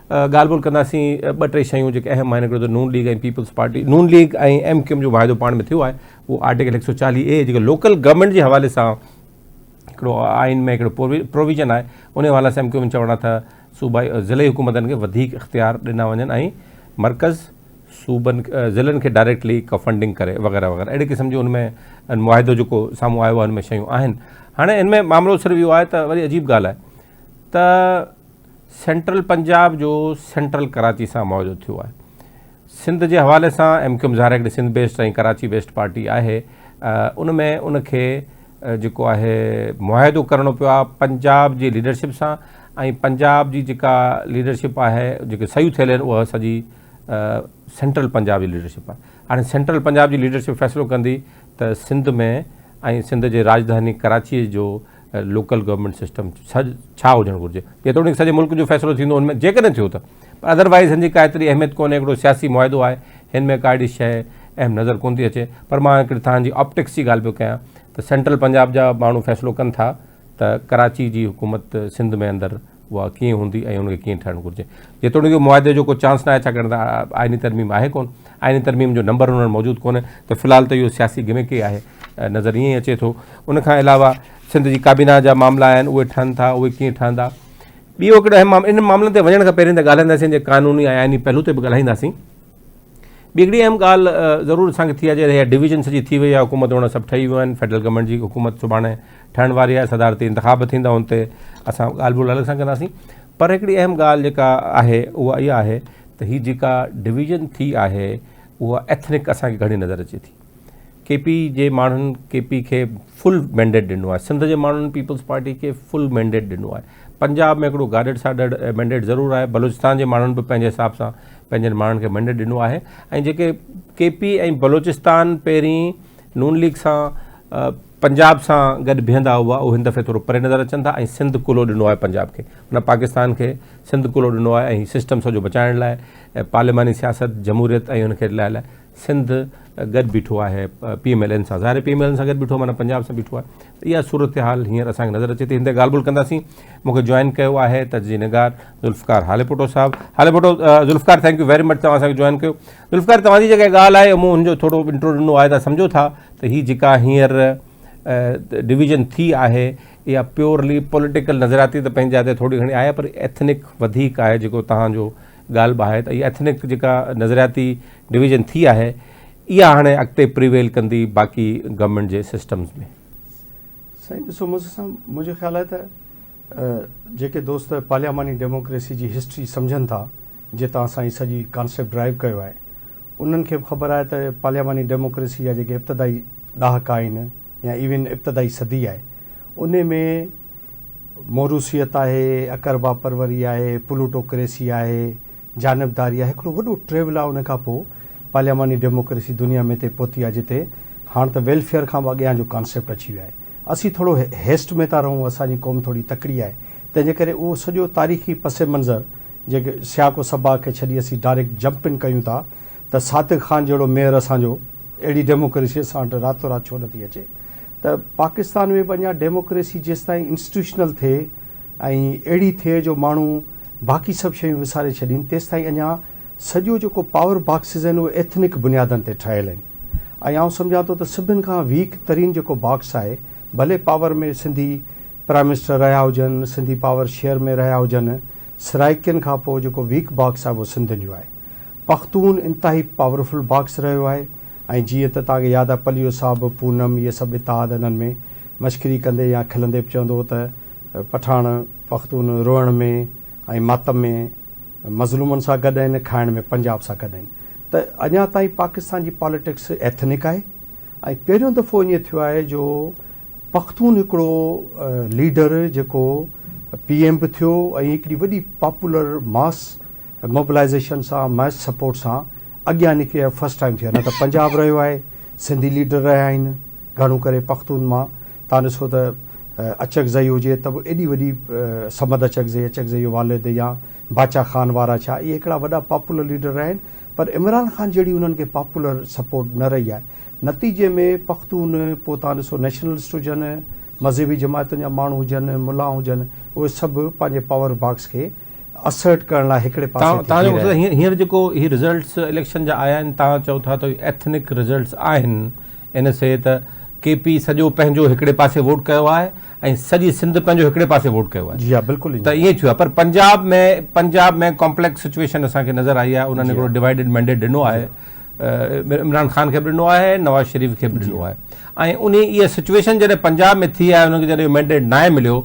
ڳالهه ٻولهه ڪنداسين ٻه ٽي شيون جيڪي اهم آهن هڪڙو ته Noon league ۽ peoples party Noon league ۽ M Q M جو معاهدو پاڻ ۾ ٿيو آهي اهو آرٽيڪل 140 اي جيڪو لوڪل گورنمينٽ جي حوالي سان هڪڙو آئين ۾ هڪڙو پروويزن آهي ان حوالي سان ايم ڪيو ايم چوڻ آهي ته صوبائي ضلعي حڪومتن کي وڌيڪ اختيار ڏنا وڃن ۽ مرڪز صوبن ضلعن کي ڊائريڪٽلي ڪا فنڊنگ ڪري وغيره وغيره اهڙي قسم جو ان ۾ معاهدو جيڪو سامهون آيو آهي ان ۾ شيون آهن هاڻي ان ۾ معاملو صرف اهو آهي ته وري عجيب ڳالهه آهي ته سينٽرل پنجاب جو سينٽرل ڪراچي سان معاهدو ٿيو آهي سنڌ جي حوالي سان ايم ڪيو ايم ظاهر هڪڙي Sindh based ۽ Karachi based party آهي ان ۾ ان کي جيڪو آهي معاهدو ڪرڻو پيو آهي پنجاب جي ليڊرشپ سان ۽ پنجاب جي جيڪا ليڊرشپ آهي جيڪي صحيح ٿيل آهن اها سڄي سينٽرل پنجاب جي ليڊرشپ آهي هاڻي سينٽرل پنجاب جي ليڊرشپ فيصلو ڪندي ته سنڌ ۾ ۽ سنڌ جي راڄڌاني ڪراچي جو لوڪل گورنمينٽ سسٽم ڇا هجڻ گهرجي جيتوڻيڪ سڄي ملڪ جو فيصلو ٿيندو ان ۾ جيڪڏهن ٿيو ته پر ادروائز هن جي ڪا ايتري اهميت ڪونهي هڪڙو سياسي معاهدو آهي هن ۾ ڪا اهڙي شيء اهم نظر ڪونه ٿي اچي پر مان هڪڙي تهان جي آپٽڪس جي ڳالهه پيو ڪيان ته سينٽرل پنجاب جا ماڻهو فيصلو ڪن ٿا ته ڪراچي جي حڪومت سنڌ ۾ اندر اها ڪيئن هوندي ۽ ان کي ڪيئن ٺهڻ گهرجي. جيتوڻيڪ اهو معاهدي جو ڪو چانس ناهي ڇاڪاڻ ته آئيني ترميم آهي ڪونه، آئيني ترميم جو نمبر انهن وٽ موجود ڪونهي ته في الحال ته اهو سياسي گمڪ ئي آهي نظر ائين ئي اچي ٿو. ان کان علاوه سنڌ جي ڪابينا جا معاملا آهن اهي ٺهن ٿا اهي ڪيئن ٺهندا. ٻيو هڪڙو اهم معاملو انهن معاملن تي وڃڻ کان پهرين ته ڳالهائينداسين جي قانوني ۽ آئيني پهلو تي به ڳالهائينداسين. ٻي هڪڙي اهم ڳالهه ضرور اسان کي ٿي آهي جي ڊويزن سڄي ٿي وئي آهي حڪومت هڻ سڀ ٺهي ويون آهن فيڊرل گورنمينٽ جي حڪومت سڀاڻي ٺهڻ واري آهي صدارتي انتخاب ٿيندا ان تي اسان ڳالهه ٻولهه الڳ سان ڪنداسين پر هڪڙي اهم ڳالهه جيڪا آهي اها اها آهي ته هي جيڪا ڊويزن ٿي آهي اها ايٿنڪ اسان کي گهڻي نظر اچي ٿي ڪي پي جي ماڻهن ڪي پي کي فل مينڊيٽ ڏنو آهي سنڌ جي ماڻهن پيپلز پارٽي کي فل مينڊيٽ ڏنو آهي پنجاب ۾ هڪڙو گاڏڙ ساڏڙ مينڊيٽ ضرور آهي بلوچستان جي ماڻهن به پنهنجي حساب سان پنهنجن ماڻهن کي مينڊيٽ ڏنو آهي ۽ جيڪي ڪي پي ۽ بلوچستان پهرين نون ليگ سان پنجاب سان گڏ بيهندا هئا اهي هن دفعي ٿورو پري نظر اچن ٿا ۽ سنڌ ڪلهو ڏنو آهي پنجاب کي معنيٰ پاڪستان کي سنڌ ڪلهو ڏنو آهي ۽ سسٽم سڄو بچائڻ لاء پارلياماني سياست جمهوريت ۽ ان کي لاء سنڌ گڏ بيٺو آهي پي ايم ايل اين سان ظاهر آهي پي ايم ايل اين سان گڏ بيٺو معنيٰ پنجاب سان بيٺو آهي ته اها صورتحال هينئر اسان کي نظر اچي ٿي هن تي ڳالهه ٻولهه ڪنداسين مون کي جوائن ڪيو آهي تجزيي نگار ذوالفقار هاليپوٽو صاحب Halepoto Zulfiqar thank you very much توهان اسان کي جوائن ڪيو ذوالفقار توهان جي جيڪا ڳالهه آهي مون هن جو ٿورو انٽرو ڏنو آهي ته سمجهو ٿا ته هي جيڪا هينئر ڊويزن ٿي آهي اها پيورلي پوليٽيڪل نظرياتي ته پنهنجي جاء تي ٿوري گهڻي آهي پر ايٿنڪ وڌيڪ آهي جيڪو توهان جو ڳالهه به آهي ته اها ايٿنڪ جيڪا نظرياتي ڊويزن ٿي آهي اها هاڻي اڳتي پريويل ڪندي باقي گورنمينٽ جي سسٽمز ۾. سائين ڏسو مون سان منهنجو خيال آهي ته جيڪي دوست پارلياماني ڊيموڪريسي جي هسٽري سمجهن ٿا جتان اسان هي سڄي ڪانسيپٽ ڊرائيو ڪيو آهي انهن کي به خبر آهي ته پارلياماني ڊيموڪريسي جا جيڪي ابتدائي ڏهاڪا آهن يا ايون ابتدائي صدي آهي انهي ۾ موروثيت آهي، اقربا پروري آهي، پلوٽوڪريسي آهي، جانبداري آهي، هڪڙو وڏو ٽريول آهي ان کان پوء پارلياماني ڊيموڪريسي دنيا ۾ اتي پهتي آهي جتي هاڻ ته ويلفيئر کان به اڳيان جو ڪانسيپٽ اچي ويو آهي. اسين ٿورو هيسٽ ۾ ٿا رهون، اسان جي قوم ٿوري تڪڙي آهي، تنهن جي ڪري اهو سڄو تاريخي پس منظر جيڪي سياق و سباق کي ڇڏي اسين ڊائريڪٽ جمپ ان ڪيون ٿا ته صادق خان جهڙو ميئر اسان جو اهڙي ڊيموڪريسي اسان وٽ راتو رات ڇو نٿي اچي ته پاڪستان ۾ به اڃا ڊيموڪريسي جيستائين انسٽيٽيوشنل ٿئي ۽ اهڙي ٿئي جو ماڻهو باقي سڀ شيون وساري ڇڏين تيستائين اڃا سڄو جيڪو پاور باڪسز آهن اهي ايٿنڪ بنيادن تي ٺهيل آهن ۽ آئون سمجهان ٿو ته سڀن کان ويڪ ترين جيڪو باڪس آهي ڀلي پاور ۾ سنڌي پرائم منسٽر رهيا هجن سنڌي پاور شيئر ۾ رهيا هجن سرائيڪين کان پوء جيڪو ويڪ باڪس آهي اهو سنڌين جو آهي پختون انتهائي پاورفل باڪس رهيو آهي ۽ جيئن ته توهان کي ياد آهي پليو صاحب، پونم اهي سڀ اتحاد انهن ۾ مشڪري ڪندي يا کلندي به چوندو هو ته پٺاڻ پختون روئڻ ۾ ۽ ماتم ۾ مظلومن سان گڏ آهن کائڻ ۾ پنجاب سان گڏ آهن ته اڃا تائين پاڪستان جي پاليٽڪس ايٿنڪ آهي ۽ پهريون دفعو ائين ٿيو آهي جو پختون هڪڙو ليڊر جيڪو پي ايم به ٿيو ۽ هڪڙي وڏي پاپولر ماس موبلائيزيشن سان ماس سپورٽ سان اڳيان نڪري آيو فرسٽ ٽائيم ٿيو آهي نه ته پنجاب رهيو آهي سنڌي ليڊر رهيا آهن گهڻو ڪري پختون مان تان ڏسو ته اچڪ زئي هجي ته به ايڏي وڏي صمد اچڪ زئي اچڪ زئي جو والد يا باچا خان وارا ڇا اهي هڪڙا وڏا پاپولر ليڊر رهيا آهن پر عمران خان جهڙي انهن کي پاپولر سپورٽ نه رهي آهي نتيجي ۾ پختون پوء تان ڏسو نيشنلسٽ هجن مذهبي جماعتن جا ماڻهو هجن ملان هجن اهي سڀ پنهنجي پاور باڪس کي اسرٽ ڪرڻ لاء هڪڙي پاسي ٿي توهان جو بيهي مقصد رهيا آهن. هينئر جيڪو هي رزلٽس اليڪشن جا آيا آهن توهان چئو ٿا ته ايٿنڪ رزلٽس آهن ان سي ته ڪي پي سڄو پنهنجو هڪڙي پاسي ووٽ ڪيو آهي ۽ سڄي سنڌ پنهنجو هڪڙي پاسي ووٽ ڪيو آهي جي ها بلڪل ته ائين ٿيو آهي پر پنجاب ۾ پنجاب ۾ ڪامپليڪس سچويشن اسان کي نظر آئي آهي انهن هڪڙو ڊوائيڊڊ مينڊيٽ ڏنو آهي عمران خان کي به ڏنو آهي نواز شريف کي به ڏنو آهي ۽ انهي اها سچويشن جڏهن پنجاب ۾ ٿي آهي انهن کي جڏهن اهو مينڊيٽ ناهي مليو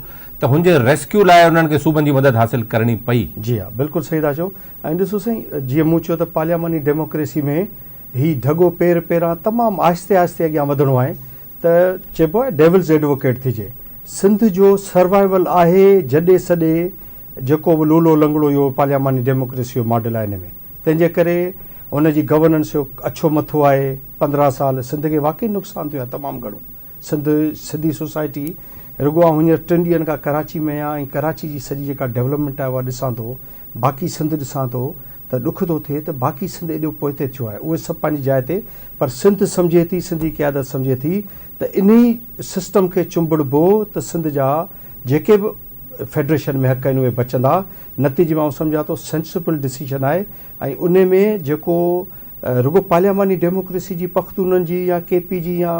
ته هن جي ريسڪيو لاء انهن کي صوبن جي مدد حاصل ڪرڻي پئي. جي ها بلڪل صحيح ٿا چئو ۽ ڏسو سائين جيئن مون چيو ته پارلياماني ڊيموڪريسي ۾ هي ڍڳو پير پيران تمام آهستي آهستي اڳيان وڌڻو آهي ته چئبو آهي ڊيولز ايڊووڪيٽ ٿجي. سنڌ جو سروائيول آهي جڏي سڏي جيڪو به لولو لنگڙو اهو پارلياماني ڊيموڪريسي جو ماڊل آهي ان ۾ تنهن جي ڪري هن جي گورننس جو اڇو مٿو آهي 15 سال سنڌ کي واقعي نقصان ٿيو آهي تمام گهڻو سنڌ سنڌي سوسائٽي رڳو آئون هينئر ٽن ڏينهن کان ڪراچي ۾ آهيان ۽ ڪراچي جي سڄي جيڪا ڊولپمينٽ آهي اها ڏسان ٿو باقي سنڌ ڏسان ٿو ته ڏک ٿو ٿئي ته باقي سنڌ ايڏو پوئتي ٿيو آهي اهي سڀ پنهنجي جاء تي پر سنڌ سمجهي ٿي سنڌي قيادت سمجهي ٿي ته انهي سسٽم کي چنبڙبو ته سنڌ جا جيڪي به فيڊريشن ۾ حق آهن اهي بچندا نتيجي ۾ آئون سمجهان ٿو سينسبل ڊسيشن آهي ۽ انهي ۾ جيڪو رڳو پارلياماني ڊيموڪريسي جي پختونن جي يا ڪي پي جي يا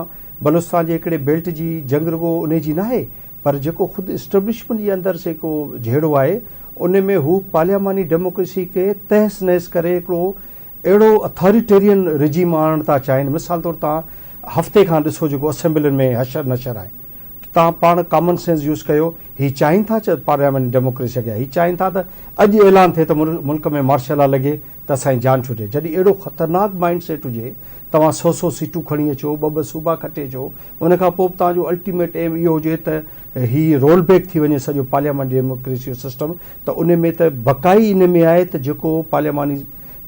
بلوچستان جي هڪڙي بيلٽ جي جنگ رڳو انهي جي ناهي پر جيڪو خود اسٽيبلشمينٽ جي اندر جيڪو جهيڙو آهي ان ۾ هو پارلياماني ڊيموڪريسي کي تهس نهس ڪري هڪڙو اهڙو اٿاريٽيرين رجيم آڻڻ ٿا چاهين. مثال طور توهان هفتي کان ڏسو جيڪو اسيمبلين ۾ حشر نشر آهي توهان پاڻ ڪامن سينس يوز ڪيو هي چاهين ٿا ته پارلياماني ڊيموڪريسي اڳيان هي چاهين ٿا ته اڄ اعلان ٿئي ته ملڪ ۾ مارشل لا لڳي ته اسان جي جان ڇٽي. جڏهن اهڙو خطرناڪ مائنڊ سيٽ هجي توهان سو سو سيٽون کڻي اچو ٻه ٻه صوبا کٽي اچو ان کان پوء به توهان جو الٽيميٽ ايم اهو هجي ته هي رول بيڪ ٿي وڃي سڄو پارلياماني ڊيموڪريسي جو سسٽم ته ان ۾ ته بقا ئي ان ۾ آهي ته جيڪو پارلياماني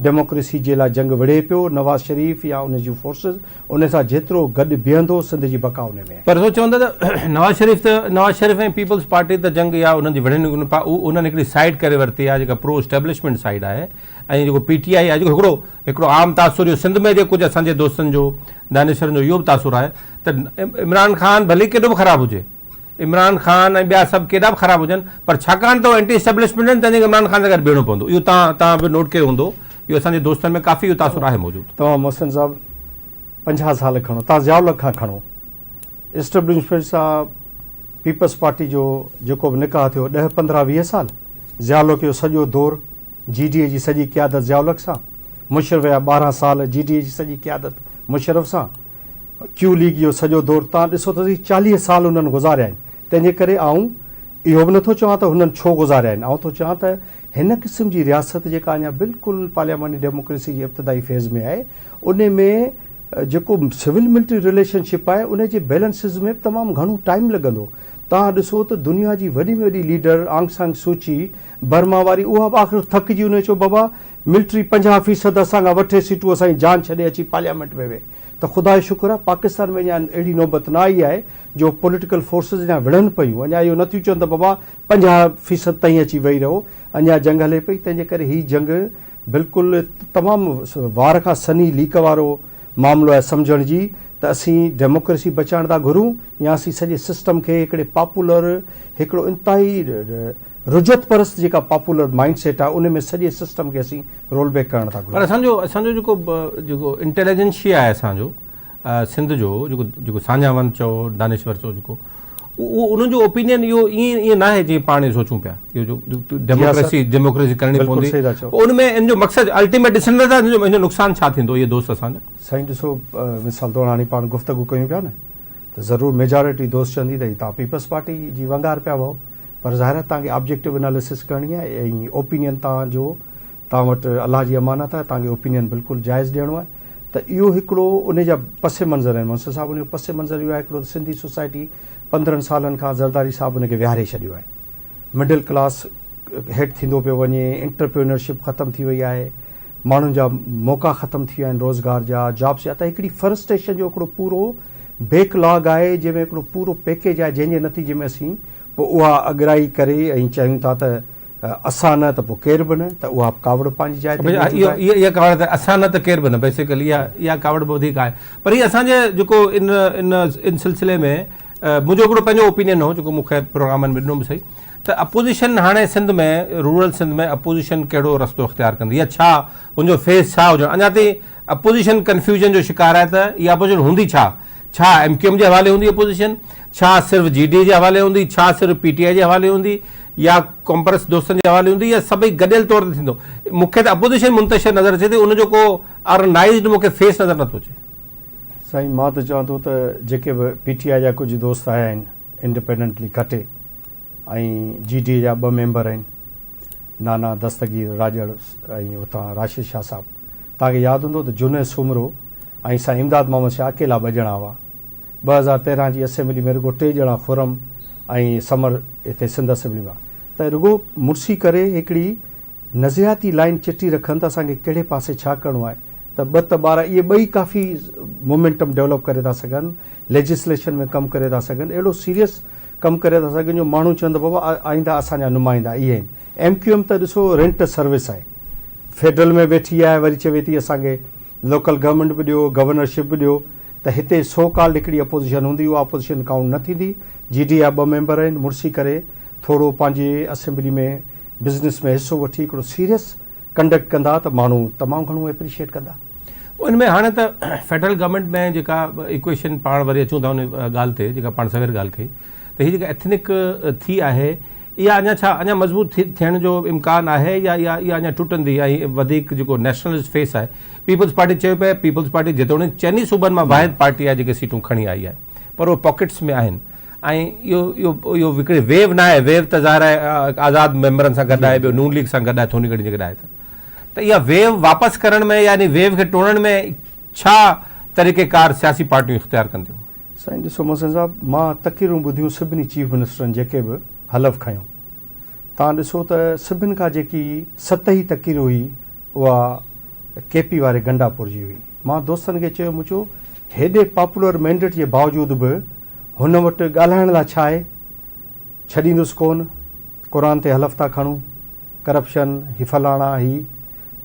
ڊيموڪريسي جي لاء جنگ وڙهي پيو نواز شريف يا ان جون فورسز ان سان جيترو گڏ بيهندو سنڌ جي بقا ان ۾ آهي. پر سو چون ٿا ته نواز شريف ته نواز شريف ۽ پيپلز پارٽي ته جنگ يا انهن جي وڙهن ڪونه پيا انهن هڪڙي سائيڊ ڪري ورتي آهي جيڪا پرو اسٽيبلشمينٽ سائيڊ آهي ۽ جيڪو پي ٽي آء آهي جيڪو هڪڙو هڪڙو عام تاثر اهو سنڌ ۾ جي ڪجهه اسان جي دوستن جو دانشورن جو اهو به تاثر آهي ته عمران خان ڀلي ڪيڏو به خراب هجي عمران خان ۽ ٻيا سڀ ڪيڏا به خراب هجن پر ڇاڪاڻ ته هو اينٽي اسٽيبلشمينٽ آهن تنهن جي عمران خان سان گڏ بيهڻو پوندو اهو تان تان به نوٽ ڪيو هوندو اهو اسان جي دوستن ۾ ڪافي اهو تاثر آهي موجود. توهان محسن صاحب 50 سال کڻو توهان ضياء الحق کان کڻو اسٽيبلشمينٽ سان پيپلز پارٽي جو جيڪو به نڪاح ٿيو 10 15 20 سال ضياء الحق جو سڄو دور جي ڊي اي جي سڄي قيادت ضياء الحق سان، مشرف جا 12 سال جي ڊي اي جي سڄي قيادت مشرف سان، ڪيو ليگ جو سڄو دور تان ڏسو ته سهي 40 سال انهن گذاريا آهن، تنهن جي ڪري آئون اهو به نٿو چوان ته هنن ڇو گذاريا آهن، آئون ٿو چوان ته هن قسم جي رياست جيڪا اڃا بلڪل پارلياماني ڊيموڪريسي جي ابتدائي فيز ۾ آهي انهي ۾ جيڪو سول ملٽري رليشن شپ آهي انهي جي بيلنسز ۾ به تمام گهڻو ٽائيم لڳندو، توهان ڏسو ته دنيا جي وڏي ۾ وڏي ليڊر آنگ سانگ سوچي برما واري اها به آخر ٿڪجي انهي چيو بابا ملٽري 50 فيصد اسان کان وٺي سيٽون اسان جي جان ڇڏي اچي پارليامينٽ ۾ ويهي ته خدا جو شڪر آهي پاڪستان ۾ اڃا اهڙي نوبت نه آئي آهي جو پوليٽيڪل فورسز اڃا وڙهن پيون اڃا اهو نه ٿيون چون ته بابا 50 فيصد تائين اچي ويهي رهو اڃا جنگ هلي پئي تنهن جي ڪري هي جنگ بلڪل تمام وار کان سنهي ليڪ وارو معاملو آهي سمجهڻ جي ته اسين ڊيموڪريسي بچائڻ ٿا گهرون يا اسين سڄي سسٽم کي هڪڙي پاپولر هڪڙو انتهائي رجعت پرست جيڪا پاپولر مائنڊ سيٽ آهي ان ۾ سڄي سسٽم کي اسين رول بيڪ ڪرڻ ٿا گهرون. پر اسان جو اسان جو جيڪو جيڪو انٽيليجنشيا آهي اسان جو سنڌ جو جيڪو جيڪو ساڃاهه وند چئو دانشور چئو جيڪو اهو انهن جو اوپينين اهو ائين ائين ناهي جيئن پاڻ سوچون پيا اهو جو ڊيموڪريسي ڊيموڪريسي ڪرڻي پوندي ان ۾ ان جو مقصد الٽيميٽ ڏسن ٿا ان جو نقصان ڇا ٿيندو اهي دوست اسان جا. سائين ڏسو مثال طور هاڻي پاڻ گفتگو ڪيون پيا نه ته ضرور ميجارٽي دوست چوندي ته هي توهان پيپلز پارٽي جي ونگار پيا وهو پر ظاهر آهي توهان کي آبجيڪٽو اناليسس ڪرڻي آهي ۽ اوپينين توهان جو توهان وٽ الله جي امانت آهي توهان کي اوپينين بلڪل جائز ڏيڻو آهي ته اهو هڪڙو ان جا پس منظر آهن منصور صاحب ان جو پس منظر اهو آهي هڪڙو ته سنڌي سوسائٽي 15 سالن کان زرداري صاحب ان کي ويهاري ڇڏيو آهي مڊل ڪلاس هيٺ ٿيندو پيو وڃي انٽرپرينرشپ ختم ٿي وئي آهي ماڻهن جا موقعا ختم ٿي ويا آهن روزگار جا جابس جا ته هڪڙي فرسٽريشن جو هڪڙو پورو بيڪ لاگ آهي جنهن ۾ هڪڙو پورو پيڪيج آهي جنهن جي نتيجي ۾ اسين پوء اها اڳرائي ڪري ۽ چاهيون ٿا ته اسان نه ته پوء ڪير به نه ته اها به ڪاوڙ پنهنجي جاء تي موجود آهي. اها ڪاوڙ ته اسان نه ته ڪير به نه بيسيڪلي اها اها ڪاوڙ به وڌيڪ آهي پر هي اسان جي جيڪو ان ان ان سلسلي ۾ منهنجو هڪڙو پنهنجو اوپينين هو جيڪو مون خير پروگرامن ۾ ڏنو به سهي ته اپوزيشن هاڻي سنڌ ۾ رورل سنڌ ۾ اپوزيشن ڪهڙو رستو اختيار ڪندي يا ڇا ان جو فيس ڇا هجڻ اڃا تائين اپوزيشن ڪنفيوزن جو شڪار آهي ته اها اپوزيشن هوندي ڇا؟ ڇا ايم ڪيو ايم جي حوالي هوندي اپوزيشن؟ ڇا صرف جي ڊي اي جي حوالي هوندي؟ ڇا صرف پي ٽي آء جي حوالي هوندي يا قومپرست دوستن جي حوالي هوندي يا سڀئي گڏيل طور تي ٿيندو؟ مون کي ته اپوزيشن منتشر نظر اچي ٿي ان جو ڪو آرگنائيزڊ مون کي فيس نظر نٿو اچي. سائين مان ته چوان ٿو ته جيڪي به پي ٽي آء جا ڪجهه دوست آيا آهن انڊيپينڊنٽلي کٽي ۽ جي ڊي اي جا ٻه ميمبر آهن نانا دستگير راڄڙ ۽ اتان راشد شاهه صاحب توهان کي ياد هوندو ته جنيد سومرو ۽ سائين امداد محمد شاهه اڪيلا ٻه ڄڻا هئا. 2013 جي اسيمبلي ۾ رڳو ٽي ڄڻا خرم ۽ ثمر هتي سنڌ اسيمبلي ۾ هئا ته رڳو مڙسي ڪري هڪڙي نظرياتي لائين چٽي رکن ته اسان کي ڪهڙي پاسي ڇا ڪرڻو آهي ته ٻه ته 12 اهي ٻئي ڪافي مومينٽم ڊولپ ڪري ٿا سگهن ليجسليشن ۾ ڪم ڪري ٿا سگهن اهڙو سيريس ڪم ڪري ٿا سگهن جو ماڻهو چون ته بابا آئنده اسان جا نمائندا اهي آهن. ايم ڪيو ايم ته ڏسو رينٽ سروس آهي فيڊرل ۾ ويٺي آهي وري چوي ٿي اسان کي لوڪل گورنمينٽ به ڏيو گورنرشپ به ڏيو ته هتي سو ڪالڊ هڪڙي اپوزيشن هوندي اها اپوزيشن ڪائونٽ نه ٿيندي جي ڊي جا ٻه ميمبر آهن مڙسي ڪري ٿورو پنهنجي اسيمبلي ۾ بزنس ۾ حصو وٺي هڪڙو سيريس ڪنڊڪٽ ڪندا ته ماڻهو تمام گهڻو ايپريشيئيٽ ڪندا. ان ۾ هاڻي ته فيڊرل گورنمينٽ ۾ جيڪا ايڪويشن پاڻ وري اچون ٿا ان ڳالهه تي جيڪا پاڻ سوير ڳالهه ڪئي ته هي جيڪا ايٿنڪ ٿي آهي اها اڃا ڇا اڃا مضبوط ٿيڻ جو امڪان آهي يا اها اها اڃا ٽٽندي ۽ وڌيڪ جيڪو نيشنلسٽ فيس آهي پيپلز پارٽي چيو پئي پيپلز پارٽي جيتوڻيڪ چئني صوبن مان واحد پارٽي آهي جيڪي سيٽون کڻي آئي آهي پر اهي پاڪيٽس ۾ آهن ۽ اهو اهو اهو هڪڙي ويو نه آهي ويو ته ظاهر آهي آزاد ميمبرن سان گڏ آهي ٻيو نون ليگ سان گڏ آهي ٿوري گهڻي جيڪڏهن آهي ته ته اها ويو واپس ڪرڻ ۾ يعني ويو کي ٽوڙڻ ۾ ڇا طريقه ڪار سياسي پارٽيون اختيار ڪنديون؟ سائين ڏسو محسن صاحب مان تقريرون ٻڌيون سڀني چيف منسٽرن جيڪي به حلف کنيو تان ڏسو ته سڀن کان جيڪي سطحي تقرير هئي اها ڪي پي واري گنڊاپور جي هئي مان دوستن کي چيو مون چيو هيڏي پاپولر مينڊيٽ جي باوجود به هن وٽ ڳالهائڻ لا ڇا آهي ڇڏيندس ڪون قرآن تي حلف ٿا کڻون ڪرپشن هي فلاڻا هي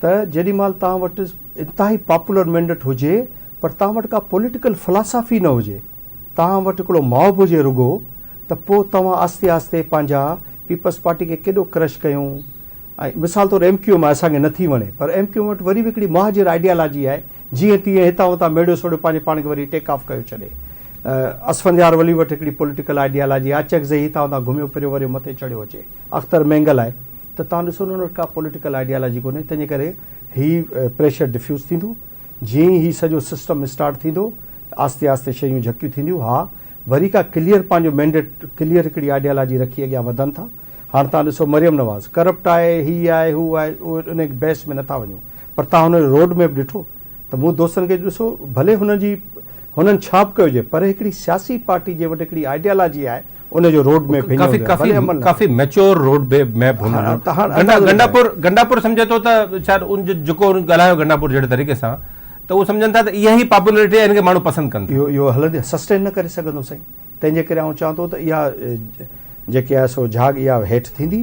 ته جيڏي مهل توهان وٽ انتهائي پاپولر مينڊيٽ هجي پر توهان وٽ ڪا پوليٽيڪل فلاسافي نه هجي، توهان وٽ هڪڙو ماب هجي رڳو ته پوء توهان آهستي آهستي پنهنجا پيپلز پارٽي کي ڪيڏو ڪرش ڪيون ۽ مثال طور ايم ڪيو ايم اسان کي نٿي وڻي پر ايم ڪيو ايم وٽ وري به هڪڙي مهاجر آئيڊيالاجي آهي جيئن تيئن هتان هتان ميڙيو سوڙيو پنهنجي پاڻ کي وري ٽيڪ آف ڪيو ڇڏي. اسفنديار ولي وٽ هڪڙي پوليٽيڪل آئيڊيالاجي آهي اچڪزئي هتان هتان گهميو ڦريو وري مٿي چڙهيو اچي اختر مينگل آهي ته توهان ڏسو انهن وٽ ڪا پوليٽيڪل آئيڊيالاجي ڪونهي تنهنجي ڪري هي پريشر ڊفيوز ٿيندو جيئن ئي هي سڄو سسٽم اسٽارٽ ٿيندو ته آهستي آهستي شيون جهڪيون ٿينديون. ها وري ڪا ڪليئر پنهنجو مينڊيٽ ڪليئر هڪڙي آئيڊيالاجي رکي اڳيان وڌن ٿا. هاڻ توهان ڏسو مريم نواز ڪرپٽ آهي هي آهي هو آهي اهي ان بحث ۾ نٿا وڃون پر توهان هن جو روڊ ميپ ڏٺو ته مون دوستن کي ڏسو ڀلي هنن جي هنن ڇا به ڪيو هجي پر هڪڙي سياسي پارٽي جي وٽ هڪڙي آئيڊيالاجي آهي ان جو روڊ ميپ هيئن هوندو آهي ڀلي عمل نه ڪافي ميچور روڊ ميپ هوندو آهي گنڊاپور گنڊاپور سمجهي ٿو ته شايد ان جو جيڪو ان ڳالهايو گنڊاپور جهڙي طريقي سان ته اهو سمجهن ٿا ته اها ئي پاپولرٽي آهي ان کي ماڻهو پسند ڪن ٿا. اهو اهو هلندي سسٽين نه ڪري سگهندو سائين تنهن جي ڪري آئون چوان ٿو ته اها جيڪي آهي سو جهاڳ اها هيٺ ٿيندي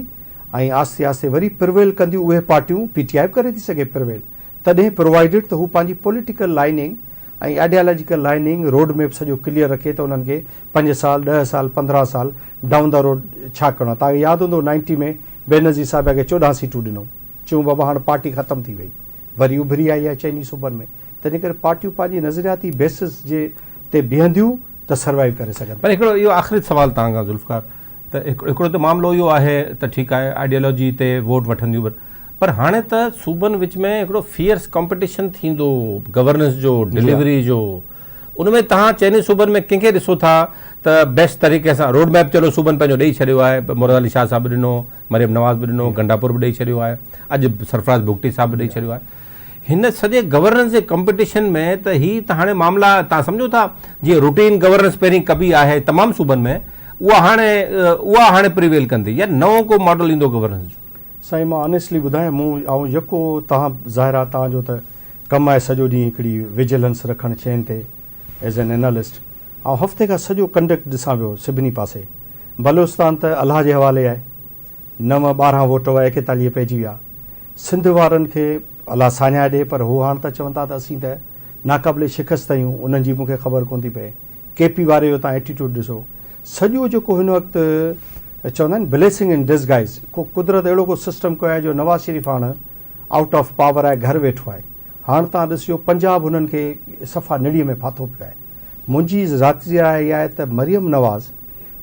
۽ آهستي آهستي وري پرويل ڪنديون اهي پارٽيون پي ٽي آء به ڪري ٿي سگهي پرويل تڏهن پرووائيڊڊ ته هو پنهنجي political lining ۽ ideological lining road map سڄو ڪليئر رکي ته انهن کي پنج سال، ڏهه سال، 15 سال ڊائون the road ڇا ڪرڻو آهي. توهان کي ياد هوندو نائنٽي ۾ بينظير صاحبه کي 14 سيٽون ڏنو. چيون بابا هاڻ پارٽي ختم ٿي وئي. وري اڀري آئي آهي چئني صوبن ۾. تنهن ڪري پارٽيون پنهنجي نظرياتي بيسس جي تي بيهنديون ته سروائيو ڪري سگهنديون. پر هڪڙو اهو آخري سوال توهان کان ذوالفقار ته هڪڙو ته معاملو اهو آهي ته ٺيڪ آهي آئيڊيالوجي تي ووٽ وٺنديون پر هاڻي ته صوبن وچ ۾ هڪڙو فيئرس ڪامپيٽيشن ٿيندو گورننس جو ڊليوري جو ان ۾ توهان چئني صوبن ۾ ڪنهن کي ڏسو ٿا ته بيسٽ طريقي سان روڊ ميپ چلو صوبن پنهنجو ڏئي ڇڏيو آهي مراد علي شاهه صاحب به ڏنو مريم نواز به ڏنو گنڊاپور به ڏئي ڇڏيو آهي اڄ سرفراز بگٽي صاحب به ڏئي ڇڏيو آهي هن سڄي گورننس جي ڪمپيٽيشن ۾ ته هي ته هاڻي معاملا توهان سمجهو ٿا جيئن روٽين گورننس پهرين ڪبي آهي تمام صوبن ۾ اها هاڻي اها هاڻي پريويل ڪندي يا نئون ڪو ماڊل ايندو گورننس جو. سائين مان آنيسٽلي ٻڌايان مون آئون يڪو توهان ظاهر آ توهان جو ته ڪم آهي سڄو ڏينهن هڪڙي وجيلنس رکڻ شين تي ايز اين اينالسٽ آئون هفتي کان سڄو ڪنڊڪٽ ڏسان پيو سڀني پاسي بلوچستان ته الله جي حوالي آهي نو 12 ووٽ هئا 41 پئجي ويا سنڌ وارن کي الله ساڃاهه ڏي پر هو هاڻ ته چون ٿا ته اسين ته ناقابل شڪست آهيون انهن جي مون کي خبر ڪونه ٿي پئي ڪي پي واري جو تان ايٽيٽيوڊ ڏسو سڄو جيڪو هن وقت چوندا آهن بليسنگ ان ڊسگائز ڪو قدرت اهڙو ڪو سسٽم ڪيو آهي جو نواز شريف هاڻ آئوٽ آف پاور آهي گهر ويٺو آهي هاڻ توهان ڏسجو پنجاب هنن کي صفا نڙي ۾ ڦاٿو پيو آهي منهنجي ذاتي راء اها آهي ته مريم نواز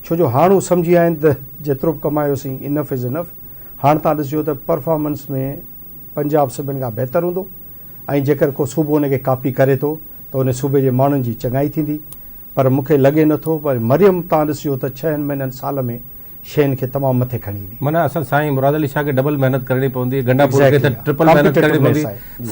ڇو جو هاڻ هو سمجهي ويا آهن ته جيترو به ڪمايوسين انف از انف هاڻ توهان ڏسجو ته پرفارمنس ۾ پنجاب سڀن کان بهتر هوندو ۽ جيڪر ڪو صوبو ان کي ڪاپي ڪري ٿو ته ان صوبي جي ماڻهن جي چڱائي ٿيندي پر مون کي لڳي نه ٿو پر مريم تان ڏسجو ته ڇهن مهينن سال ۾ شين کي تمام مٿي کڻي ايندي. معنيٰ اسان سائين مراد علي شاهه کي ڊبل محنت ڪرڻي پوندي، گنڊاپور کي ته ٽرپل محنت ڪرڻي پوندي،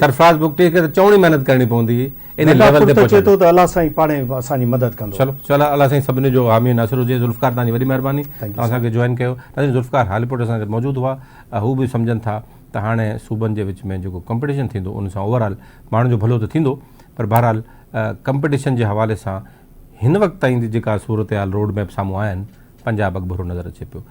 سرفراز بگٽي کي ته چئوڻي محنت ڪرڻي پوندي ان ليول تي پهچڻ. چئي ٿو ته الله سائين پاڻهي اسان جي مدد ڪندو. چلو چلو الله سائين سڀني جو حامي ناصر هجي. ذوالفقار توهان جي وڏي مهرباني توهان اسان کي جوائن ڪيو. ناظرين ذوالفقار هاليپوٽ اسان سان گڏ موجود هئا هو به سمجهن ٿا ته هاڻي صوبن جي وچ ۾ جيڪو ڪمپٽيشن ٿيندو ان سان اوور آل ماڻهن جو ڀلو ته ٿيندو پر بهرحال ڪمپٽيشن جي حوالي سان هن وقت تائين جيڪا صورتحال روڊ ميپ سامهون آيا آهن پنجاب اڳڀرو نظر اچي پيو.